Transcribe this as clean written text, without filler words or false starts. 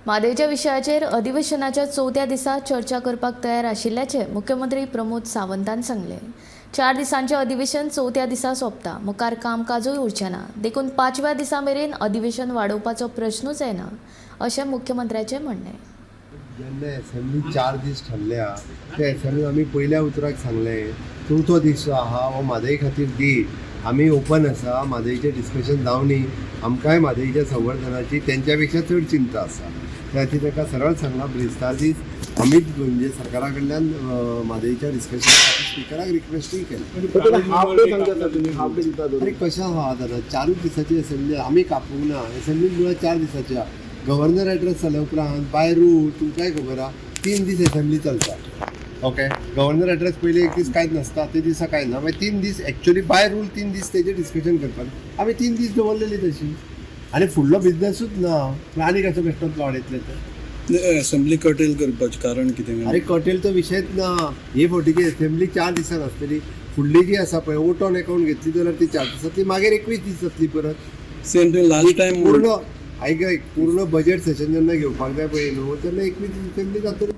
म्हादयच्या विशयाचेर अधिवेशनाच्या चवथ्या दिसा चर्चा करपाक तयार आशिल्ल्याचें मुख्यमंत्री प्रमोद सावंतान सांगलें. 4 दिसांचें अधिवेशन चवथ्या दिसा सोंपता, मुखार कामकाजूय उरचें ना, देखून 5व्या दिसा मेरेन अधिवेशन वाडोवपाचो प्रश्नूच येना अशें मुख्यमंत्र्याचें म्हणणें. जेन्ना एसेंब्ली 4 दीस ठरल्या त्या एसेंब्लीन आमी पयल्या उतराक सांगलें चवथो दीस जो आहा हो म्हादय खातीर दी, आमी ओपन आसा, म्हादयचें डिस्कशन जावनी, आमकांय म्हादयच्या संवर्धनाची तेंच्या पेक्षा चड चिंता आसा. त्या खातीर ताका सरळ सांगलां ब्रेस्तार दीस आमीच म्हणजे सरकारा कडल्यान म्हादयच्या डिस्कशना खातीर स्पिकराक रिक्वेस्टूय केलें. हाफ डे सांगता सर तुम्ही, हाफ डे दिता. अरे कशें आहा दादा, 4ूच दिसाची एसेंब्ली आमी कापूंक ना. एसेंब्ली म्हळ्यार 4 दिसाची आहा. गव्हर्नर एड्रेस जाल्या उपरांत बाय रूल तुमकांय खबर आहा 3 दीस एसेंब्ली चलता. ओके, गव्हर्नर एड्रेस पयले 1 दीस कांयच नासता, ते दिसा कांय ना, मागीर 3 दीस एक्चुअली बाय रूल 3 दीस तेजें डिस्कशन करपाक आमी 3 दीस दवरलेली तशी. आनी फुडलो बिजनसूच ना, आनी कसो बेश्टोच वाडयतले ते. असेंब्ली कर्टेल करपाचें कारण कितें? अरे कर्टेल तो विशयच ना. हे फावटीची एसेंब्ली 4 दिसांक आसतली, फुडली जी आसा पळय वोट ऑन अकाउंट घेतली जाल्यार ती 4 दिसांतली, मागीर 21 दीस जातली परत. Same thing last time. पूर्ण आयक आयक, पूर्ण बजेट सेशन जेन्ना घेवपाक जाय पळय न्हू तेन्ना 21 दीस असेंब्ली जातली.